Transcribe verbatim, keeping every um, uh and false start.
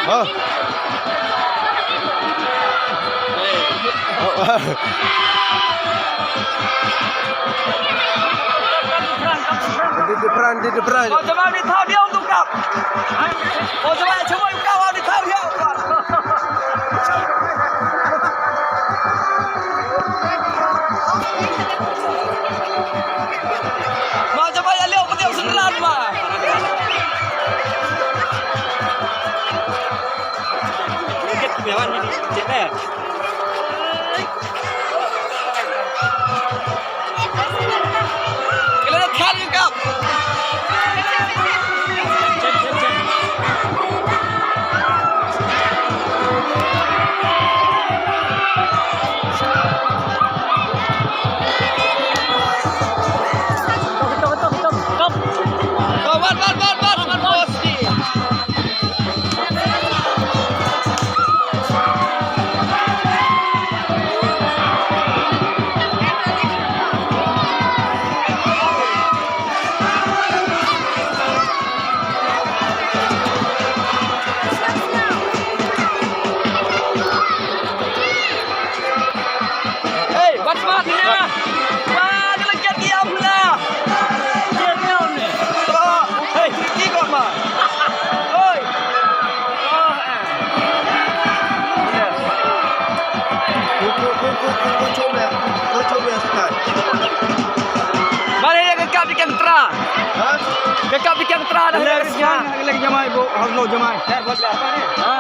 Ha? Di depan, di depan. Kau coba di tau dia untuk kau. Kau coba, coba kau di tau dia. Ma, coba ïa liau putih sendirian, ma. Hey, bat mat nia. Ba, ka lengket ïa pula. Ïa pula ni. Ba, hey, ki kot ma. Oi. Oh, eh. Yes. Ko, ko, ko, ko, ko, ko, chom ya. Ko, chom ya, sekai. Mari ya, ka kap ikan tra. Ha? Ka kap ikan tra dah. Lek, lek jamai, bu. Harus lo jamai. Dar, bos, dar, apa ni? Ha.